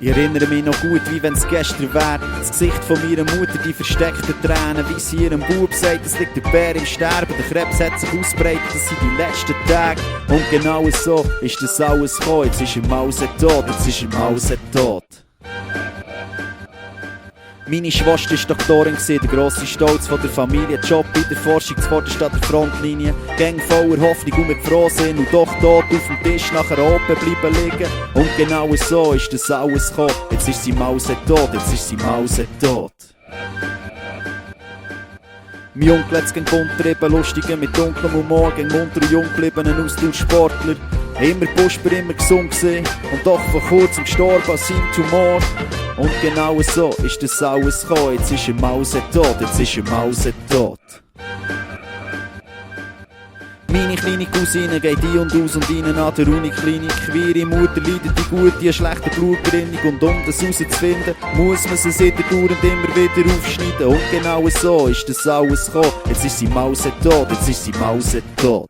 Ich erinnere mich noch gut, wie wenn's gestern wär. Das Gesicht von meiner Mutter, die versteckten Tränen, wie sie ihrem Bub sagt, es liegt der Bär im Sterben, der Krebs hat sich ausbreitet, das sind die letzten Tage. Und genau so ist das alles gekommen, jetzt ist er mausetot, jetzt ist er mausetot. Meine Schwester war Doktorin, der grosse Stolz von der Familie. Job in der Forschung zuvorderst an der Frontlinie. Gang voller Hoffnung und mit Frohsinn. Und doch tot auf dem Tisch nachher oben bleiben liegen. Und genau so ist das alles gekommen. Jetzt ist sie mausetot, jetzt ist sie mausetot. Mein Onkel hat's gern bunt getrieben, lustige mit dunklem Humor, gegen munter und jung gebliebenen Austauschsportler. Immer Pusper, immer gesund gewesen und doch vor kurzem gestorben an seinem Tumor. Und genau so ist das alles gekommen, jetzt ist er mausetot, jetzt ist er mausetot. Meine kleine Cousine geht ein und aus und rein an der Uniklinik. Wie ihre Mutter leidet die gute, eine schlechte Blutgerinnung. Und um das herauszufinden, muss man sie dauernd immer wieder aufschneiden. Und genau so ist das alles gekommen, jetzt ist sie mausetot, jetzt ist sie mausetot.